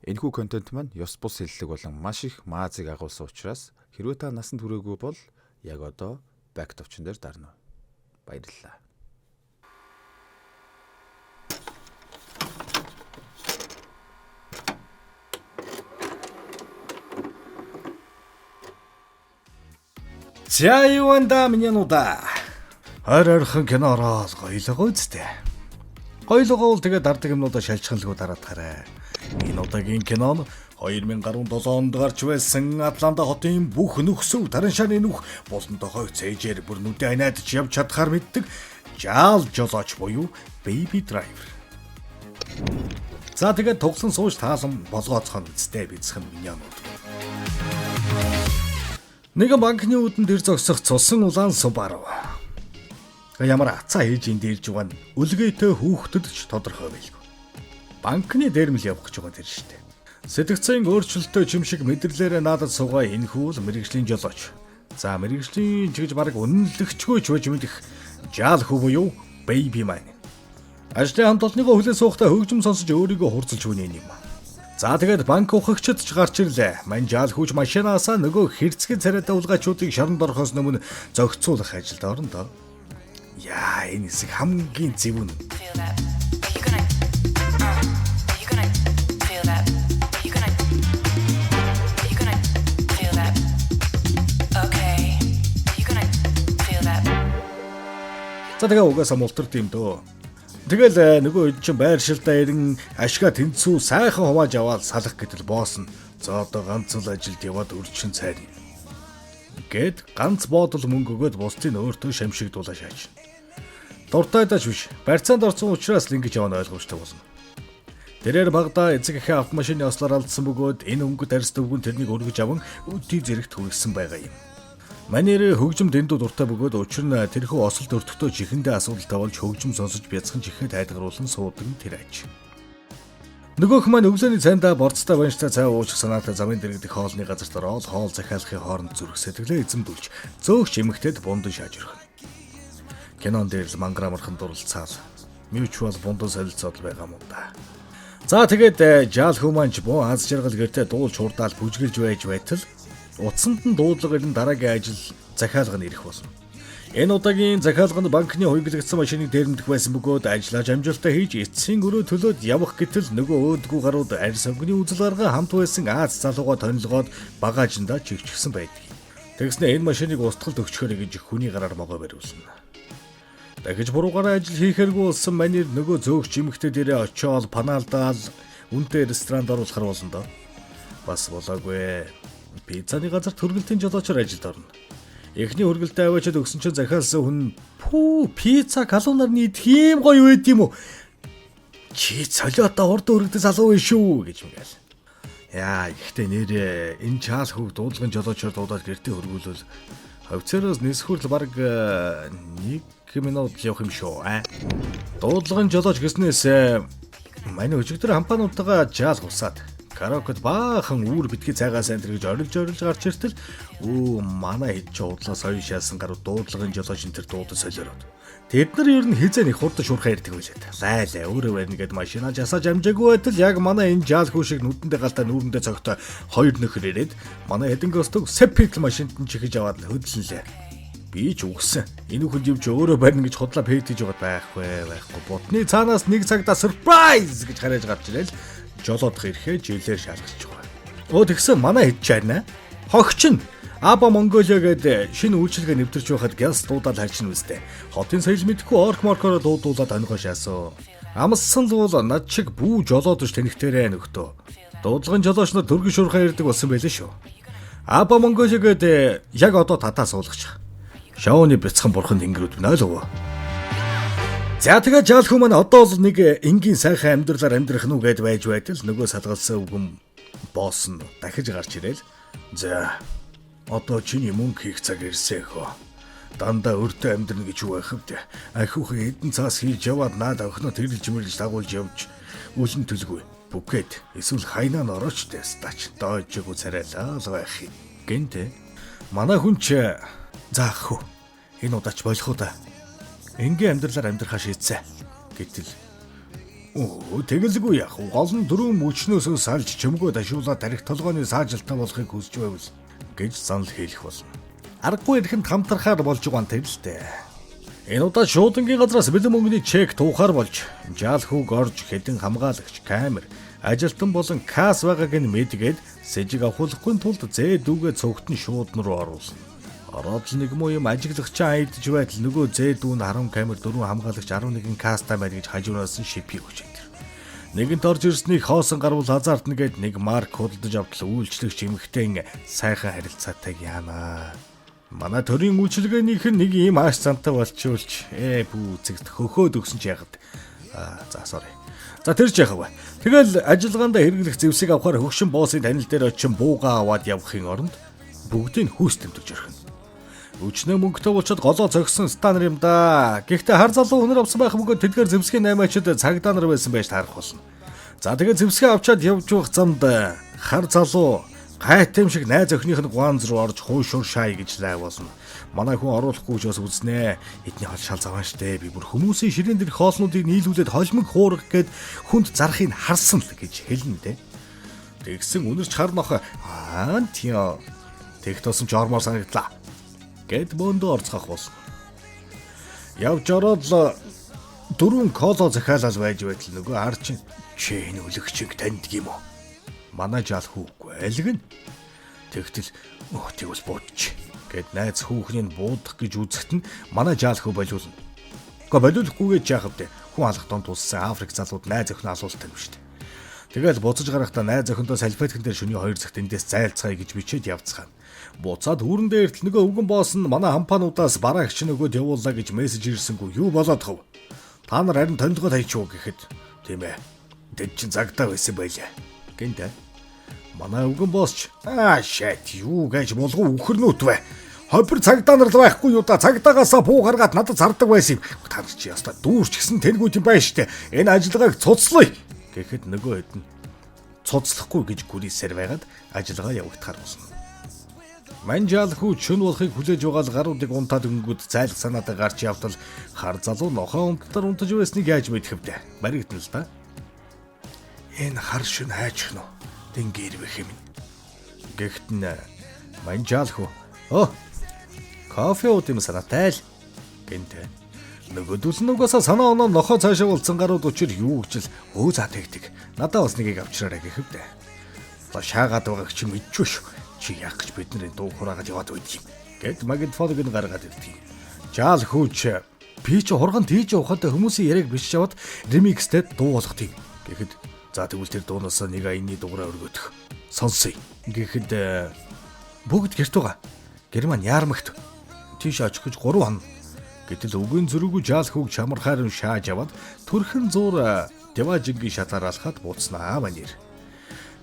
Энэхүү контент маань ёс бус хэллэг болон маш их маазыг агуулсан учраас хэрвээ та насанд хүрээгүй бол яг одоо back товчон дээр дарна. Баярлалаа. За юунда миньянуда. Ойр ойрхон кино ороод гоёлого үсттэй. Гоёлого бол тэгээ дардаг юмнуудаа шалжханлгүй дараадахаарай. Энэ удаагийн кино нь 2017 онд гарч байсан Атланта хотын бүх нөхсөв тараншааны нүх булан тохойг цээжээр бүр нүдэ аниад ч явж чадхаар мэддэг Жаал жолооч буюу Baby Driver. За тэгээд туглан сууж таалан болгооцхон үсттэй бицхэн миньянууд. Нэгэн банкны үүдэнд ир зогсох цусан улаан Subaru. Ямар ацаа хийж энд ирж байгаа нь үлгээтэй хүүхдэд ч тодорхой байлгүй. Банкны дээрмэл явах гэж байгаа тэр штэ. Сэтгцэн өөрчлөлтөө чим шиг мэдрэлээрээ наадад суугаа энэхүү л мэрэгжлийн жолооч. За мэрэгжлийн чигж бараг үнэнлэгчгүй ч байж мэдэх жаал хүү буюу baby man. Ажлын хамт олонныгоо хүлээ суухдаа хөгжим сонсож өөрийгөө хурцлж хүнээ юм. За тэгээд банк ухагчид ч гарч ирлээ. Мань жаал хүүч машинаасаа нөгөө хэрцгий царайтай улгаачуудыг шоронд орохоос өмнө зохицуулах ажилд орно доо. Яа, энэ хэсэг хамгийн зөв нь. Feel that. Are you gonna? Are you gonna feel that? Are you gonna? Are you gonna feel that? Okay. Are you gonna feel that? За тэгээ угаасаа мултард юм дөө. Тэгэл нөгөө хэд чинь байршилдаа ирэн ашгаа тэнцүү сайхан хувааж аваад салах гэтэл боосно. За одоо ганц л ажилд яваад өрчин цайр. Гэт ганц боодол мөнгө өгөөд бусдыг өөртөө шамшигдуулаа шааж. Дуртайдаач биш. Барьцаанд орсон учраас л ингэж явна ойлгомжтой болно. Тэрээр багада эцэг эхээ автомашины ослоор алдсан бөгөөд энэ өнгө дарс дөвгөн тэрнийг өргөж аван өдий зэрэгт хүргэсэн байгаа юм. Манер хөгжим дэндүү дуртай бөгөөд учир нь тэрхүү осолд өртөхдөө чихэндээ асуудалтай болж хөгжим сонсож бяцхан чихээ тайлгаруулан суудаг нь тэр аж. Нөгөөх маань өглөөний цайндаа борцтой банштай цай уучих санаатай замын дэргэдэх хоолны газарт ороод хоол захиалахын хооронд зүрх сэтгэлээ эзэмдүүлж зөөгч эмэгтэйд бундан шааж өрхөнө. Кинон дээр л мангар амархан дурлцаал. Mutual бундан солилцоод л байгаа юм да. За тэгээд жаал хүмүүнч буу аз жаргал гэртээ дуулж хурдаал бүжгэлж байж байтал утсанд нь дуудлага ирэн дараагийн ажил захиалга нь ирэх болно. Энэ удаагийн захиалга нь банкны хуйглагдсан машиныг дээрэмдэх байсан бөгөөд ажиллаж амжилттай хийж эцсийн өрөө төлөөд явах гэтэл нөгөө өөдгүү гарууд арьс өнгөний үзэл гаргаа хамт байсан Аз залууга тонилгоод багаажиндаа чигчгсэн байдаг. Тэгснэ энэ машиныг устгалд өгчхөөрэй гэж хүний гараар могой бариулна. Дахиж буруугаараа ажил хийхэргүй болсон манер нөгөө зөөгч эмэгтэй дээрээ очиод панаалдаал үнэтэй ресторанд оруулахар болно доо. Бас болоогүй. Пиццаны газар төргэлтийн жолоочор ажилд орно. Эхний хөргөлтөө аваачаад өгсөн чинь захиалсан хүн пүү пицца галуунаар нь идэх юм гоё байд юм уу? Чи цолиотоо урд өргөдөг залуу биш шүү гэж мгээл. Яа, гэхдээ нэрээ энэ чаал хүүг дуудлагын жолоочор дуудаад гэртээ хөргүүлвэл ховцоороос нисхүрл бараг 1 минут л явах юм шүү. Аа. Дуудлагын жолооч гэснээс манай өчигдөр хампаануудтайгаа жаал хусаад караокед баахан үүр битгий цайгаа сайн тэр гэж орилж орилж гарч иртэл өө манай хэд ч удлаа соён шаасан гарууд дуудлагын жолооч энэ тэр дуудаж солиороод. Тэд нар ер нь хизээ нэг хурдан шуурхаа ирдэг байлаа. Лай лай өөрөө барина гэд машинаа жасааж амжаагүй байтал яг манай энэ жаал хүү шиг нүдэндээ галтаа нүүрэндээ цогтой хоёр нөхөр ирээд манай хэдэн гостог сепикл машинд нь чихэж аваад хөдлөнлээ. Би ч үгсэн. Энэ хүн юм чи өөрөө барина гэж худлаа пэйт хийж байгаа байхгүй байхгүй. Будны цаанаас нэг цагта surprise гэж хараж гарч ирэл жолоодох ирэхээ жилээр шалгачих бай. Өө тэгсэн манай хэд ч арина. Хогч нь Аба Монголиа гээд шинэ үйлчилгээ нэвтэрч байхад гялс дуудаал харчин үстэй. Хотын соёл мэдхгүй орк моркороо дуудуулаад онигоо шаасан. Амссан л бол над шиг бүү жолоодож тэнхтэрээ нөхдөө. Дуудлагын жолооч нар дөргөн шуурхаа ирдэг болсон байлээ шүү. Аба Монголиа гээд яг одоо татаа суулгачих. Шоуны бяцхан бурхан тэнгэрүүд минь ойлгов. За тэгээ жаал хүн маань одоо л нэг энгийн сайхан амьдралаар амьдрах нь үгээд байж байтал нөгөө салгалсан үгэн босс нь дахиж гарч ирэл. За одоо чиний мөнгө хийх цаг ирсэн хөө. Дандаа өртөө амьдрна гэж юу байх вэ? Ахиухан хэдэн цаас хийж яваад наад охиноо тэрэлж мэрэлж дагуулж явж үлэн төлгүй. Бүгээд эсвэл хайнаа н орооч тэстач дойжгүй царайлаа л байх юм. Гэнтэ. Манай хүн ч за ах хөө. Энэ удаач болох уу да. Энгийн амьдралаар амьдрахаа шийдсэн. Гэтэл Өө, тэгэлгүй яах вэ? Гол нь дөрвөн мөчнөөсөө салж чимгөө дашуулаад тарих толгойн саажилтаа болохыг хүсэж байвал гэж санал хэлэх болно. Аргагүй ирэхэнд хамтрахаар болж байгаа нь тэр л дээ. Энэ удаа шуудангийн газраас бэлэн мөнгөний чек туухаар болж жаал хүүг орж хэдэн хамгаалагч, камер, ажилтан болон касс байгааг нь мэдгээд сэжиг авахулахгүй тулд зээ дүүгээ цогт нь шуудан руу оруулна. Ороод л нэг муу юм ажиглагчаа айдж байтал нөгөө зээ дүү нь 10 камер, 4 хамгаалагч, 11 каста байна гэж хажуунаас нь шипи өгч энэ. Нэгэнт орж ирснийг хоосон гарвал азартна гэд нэг марк худалдаж автал үйлчлэгч эмэгтэйн сайхан харилцаатай яана. Манай төрийн үйлчилгээнийх нь нэг ийм ааш зантай болчулч бүү зэгт хөхөөд өгсөн ч яагаад. Аа за sorry. За тэр ч яхав вэ. Тэгэл ажиллагаандаа хэрэглэх зэвсэг авахар хөгшин боосын танил дээр очин буугаа аваад явахын оронд бүгдийг хүүс тэмдэж орхино. Өчнөө мөнгөтэй болчод голоо зогссон станер юм да. Гэхдээ хар залуу үнэр авсан байх бөгөөд тэдгээр зэвсгийн наймаачид цагдаа нар байсан байж таарах болно. За тэгээд зэвсгээ авчаад явж явах замд хар залуу гайт юм шиг найз охиных нь гуанз руу орж хуушуур шай гэж лай болно. Манай хүн оруулахгүй ч бас үзнэ. Эдний хол шал заван штэ. Би бүр хүмүүсийн ширээн дээрх хоолнуудыг нийлүүлээд холимог хуурах гээд хүнд зарахыг харсан л гэж хэлнэ дээ. Тэгсэн үнэрч хар нохой аа тийм. Тэг тусам ч ормоор санагдлаа. Гэт бөөндөө орцгох болсон. Явж ороод л дөрвөн коло захиалал байж байтал нөгөө хар чинь чи энэ өлөгчийг таньдаг юм уу? Манай жаал хүүхгүй айлгэн. Тэгтэл тэгвэл буудчих. Гэт найз хүүхнийг буудах гэж үзэхэд нь манай жаал хүү болиулна. Гэхдээ болиулахгүйгээ яах вэ? Хүн алах донд туссан Африк залууд найз охин алуултай юм шүү дээ. Тэгэл буцаж гарахдаа найз охиндоо салфеткан дээр шөнийн 2 цагт эндээс зайлцгаая гэж бичээд явцгаана. Буцаад хүүрэн дээр л нөгөө өвгөн боос нь манай хампаануудаас бараа агч нөгөөд явууллаа гэж мессеж ирсэнгүй юу болоод хав. Та нар харин тонилгоо тавьчих уу гэхэд тийм ээ. Тэд чин загтаа байсан байлаа. Гэнтэ. Манай өвгөн боос ч аа shit юу гэж булгуу үхэрнүүт вэ. Хоббор цагдаа нар л байхгүй юу да. Цагдаагаасаа буу гаргаад надад зардаг байсан юм. Та нар чи ястаа дүүрч гисэн тэнгүүд юм байна штэ. Энэ ажиллагааг цуцлая. Гэхэд нөгөө хэд нь цуцлахгүй гэж гүрийсээр байгаад ажиллагаа явагдахаар болно. Манжаал хүү чөн болохыг хүлээж байгаа л гаруудыг унтаад өнгөд зайлх санаатай гарч явтал хар залуу нохоо унтдаар унтаж байсныг яаж мэдэх вэ? Баригдана л да. Энэ хар шүн хайчих нь дэнгээр их юм. Гэхдээ нь манжаал хүү кофе ууд юм санаатай л гэнтэ. Нөгөөдөл нь угаасаа санаа оноо нохоо цаашаа болцсон гарууд учир юу гэж л өө за тэгдэг. Надаа бас нэгийг авчраарай гэхэвдэ. Одоо шаагаад байгааг чи мэдчихв шүү. Чи яах гэж бид нарын дуу хураагаад яваад байдаг юм. Гэт магнитофоныг нь гаргаад ирдэг юм. Жаал хүүч би чи хурган тийж ухаад хүмүүсийн яриаг бичиж аваад ремикстэй дуу болгох юм. Гэхэд за тэгвэл тэр дуунаас нэг аяны дугаараа өргөдөх. Сонсъё. Гэхэд бүгд гэрт байгаа. Герман яармагт тийш очих гэж 3 хоног. Гэтэл үгэн зөрүүгүй жаал хүүг чамархаар нь шааж аваад төрхөн зуур Деважингийн шатаар алхаад бууцнаа манер.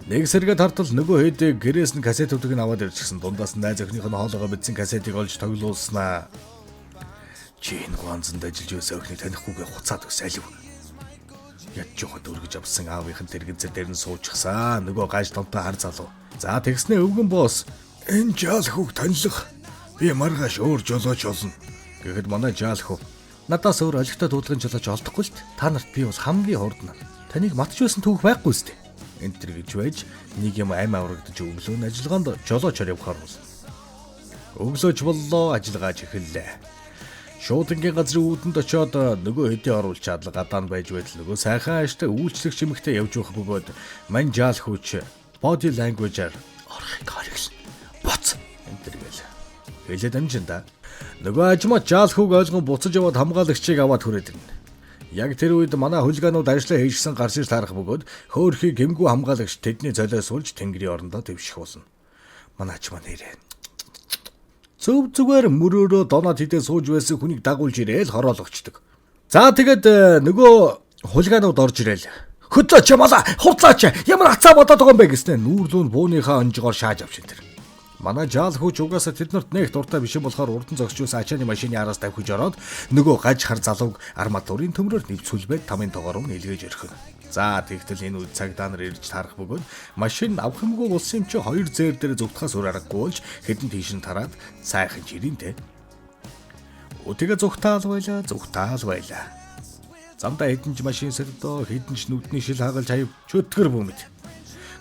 Нэг сэргээ тартал нөгөө хэд гэрээс нь кассетуудыг нь аваад ирчихсэн. Дундаас нь найз охиных нь хоолойгоо мэдсэн кассетыг олж тоглуулснаа. Чи энэ гуанзанд ажиллаж байсан охиныг танихгүйгээ хуцаад өс алив. Ядж явахад өргөж авсан аавынх нь тэрэгзэр дээр нь суучихсан. Нөгөө гаж томтой хар залуу. За тэгснээ өвгөн боос энэ жаал хүүг танилах. Би маргааш өөр жолооч олно. Гэхэд манай жаал хүү надаас өөр олигтой дуудлагын жолооч олдохгүй л та нарт би бол хамгийн хурдан. Таныг матж байсан түүх байхгүй үстэй. Энд тэр гэж байж нэг юм ам аврагдаж өглөө нь ажиллагаанд жолоочор явахаар болсон. Өглөөч боллоо ажиллагаач эхэллээ. Шуудангийн газрын үүдэнд очиод нөгөө хэдий оруулчаад л гадаа нь байж байтал нөгөө сайхан ааштай үйлчлэгч эмэгтэй явж явах бөгөөд мань жаал хүүч body language-аар орохыг хориглон. Боц энэ тэр гээл. Хэлээд амжин да. Нөгөө ажмаа жаал хүүг ойлгон буцаж яваад хамгаалагчийг аваад хүрээд ирнэ. Яг тэр үед манай хулиганууд ажлаа хийжсэн гарч ир таарах бөгөөд хөөхий гэмгүй хамгаалагч тэдний золиос суулж тэнгэрийн орондоо дэвших болно. Манай ажмаа нэрээ. Зөв зүгээр мөрөөрөө доноод хідээ сууж байсан хүнийг дагуулж ирээл хороологчдөг. За тэгээд нөгөө хулиганууд орж ирээл. Хөдлөөч мала, хурдлаач. Ямар хацаа бодоод байгаа юм бэ гэснээр нүүрлүүн бууныхаа онжгоор шааж авчин тэр. Манай жаал хүүч угаасаа тэд нарт нэг дуртай биш юм болохоор урдан зогсож байсан ачааны машины араас давхиж ороод нөгөө гаж хар залууг арматурын төмрөөр нэвцүүлбээд тамын тоогоор нь илгээж өрхөн. За тэгтэл энэ үед цагдаа нар ирж таарах бөгөөд машин авах юмгүй болсон юм чи хоёр зээр дээр зүгтахаас өөр аргагүй болж хэдэн тийш нь тараад сайхан жирийн тэ. Өтөгээ зүгтаал байлаа, зүгтаал байлаа. Замдаа хэдэн ч машин сэлдөө, хэдэн ч нүдний шил хагалж хаяв чөтгөр бүүмэд.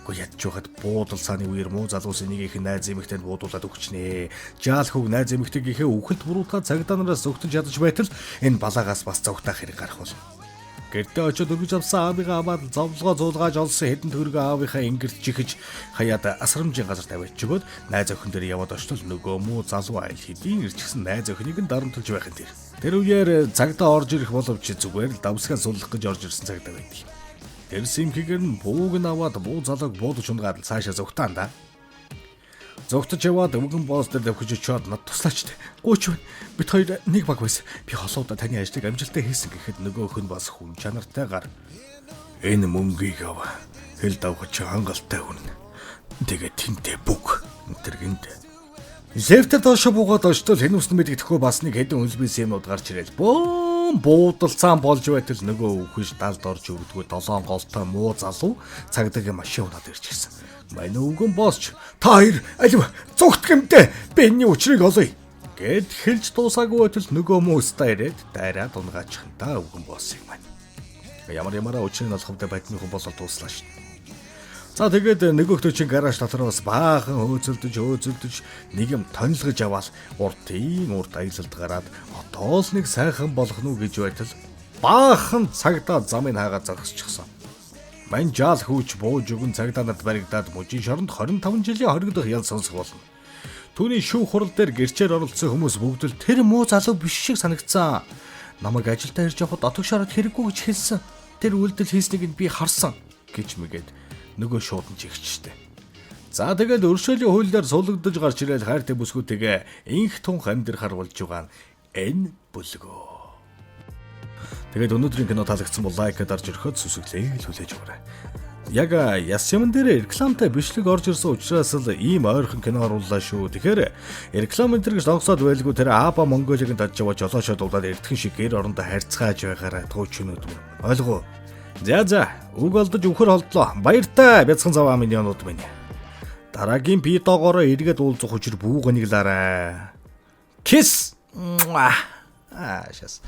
Гэхдээ ядч байхад буудал цааны үеэр муу залуусын нэгийнх нь найз эмэгтэйд буудуулаад өгчнээ. Жаал хүүг найз эмэгтэйгийнхээ үхэлд буруутгаад цагдаа нараас зөгтөж ядаж байтал энэ балаагаас бас зогтаах хэрэг гарах болно. Гэртээ очиод өргөж авсан аавыгаа аваад зовлогоо зуулгааж олсон хэдэн төгрөгөө аавынхаа ингэрт чихэж хаяад асрамжийн газар тавиад чигөөд найз охин дээр яваад очтол нөгөө муу залуу айл хэдийн ирчихсэн найз охиныг нь дарамтлж байх юм тэр. Тэр үеэр цагдаа орж ирэх боловч зүгээр л давсгаа суллах гэж орж ирсэн цагдаа байдаг. Тэр симхэгээр нь бууг нь аваад буу залууг буудаж унгаад цаашаа зугтаан да. Зугтаж яваад өвгөн боос дээр давхиж очиод над туслаач тэ. Гүйч байна. Бид хоёр нэг баг байсан. Би холоудаа таны ажлыг амжилттай хийсэн гэхэд нөгөөх нь бас хүн чанартайгаар энэ мөнгийг ав. Хэл давхаж хангалттай хүрнэ. Тэгээ тэнтэй бүг энэ гинт. Лефтер доошо буугаад очтол хэн үсэн мэдгэдэхгүй бас нэг хэдэн үлбис юмнууд гарч ирэл. Бөөн буудалцаан болж байтал нөгөө үхэж далд орж өгдгөө долоон голтой муу залуу цагдаагийн машин унаад ирчихсэн. Манай өвгөн боосч та хоёр алив зүгт гэмтэй би энэний учрыг олъё гэд хэлж дуусаагүй байтал нөгөө муу өстө ирээд дайраад унгаачихна та өвгөн боосыг маань. Ямар ямаараа учрыг олох хөдөө бадмын хүн болол дууслаа шин. За тэгээд нөгөөхтөө чинь гараж дотор бас баахан хөөцөлдөж нэг юм тонилгож аваад уртын урт аялалд гараад одоо л нэг сайхан болох нь уу гэж байтал баахан цагдаа замыг хаагаад зогсчихсон. Мань жаал хүүч бууж өгөн цагдаа нарт баригдаад мужийн шоронд 25 жилийн хоригдох ял сонсох болно. Түүний шүүх хурал дээр гэрчээр оролцсон хүмүүс бүгд л тэр муу залуу биш шиг санагдсан. Намайг ажилдаа ирж явахад отог шороод хэрэггүй гэж хэлсэн. Тэр үйлдэл хийснийг нь би харсан гэж мэгээд нөгөө шууд нь чигчтэй. За тэгээд өршөөлийн хуулиар сулагдаж гарч ирэл хайртай бүсгүүтэйгээ инх тунх амьдрахар болж байгаа нь энэ бүлгөө. Тэгээд өнөөдрийн кино таалагдсан бол лайк дарж өрхөд сүсгэлээ л хүлээж аваарай. Яг яс юм дээр рекламтай бичлэг орж ирсэн учраас л ийм ойрхон кино орууллаа шүү. Тэгэхээр реклам энэ төр гэж догсоод байлгүй тэр Аба Монголыг дадж яваа жолоошоо дуулаад эртхэн шиг гэр орондоо харьцгааж байгаарай туучнууд мөн. Ойлгоо. За за үг олдож үхэр холдлоо. Баяртай бяцхан заваа миньонууд минь. Дараагийн видеогоороо эргээд уулзах учир бүүгэнийг лаарай. Kiss. Аа шас.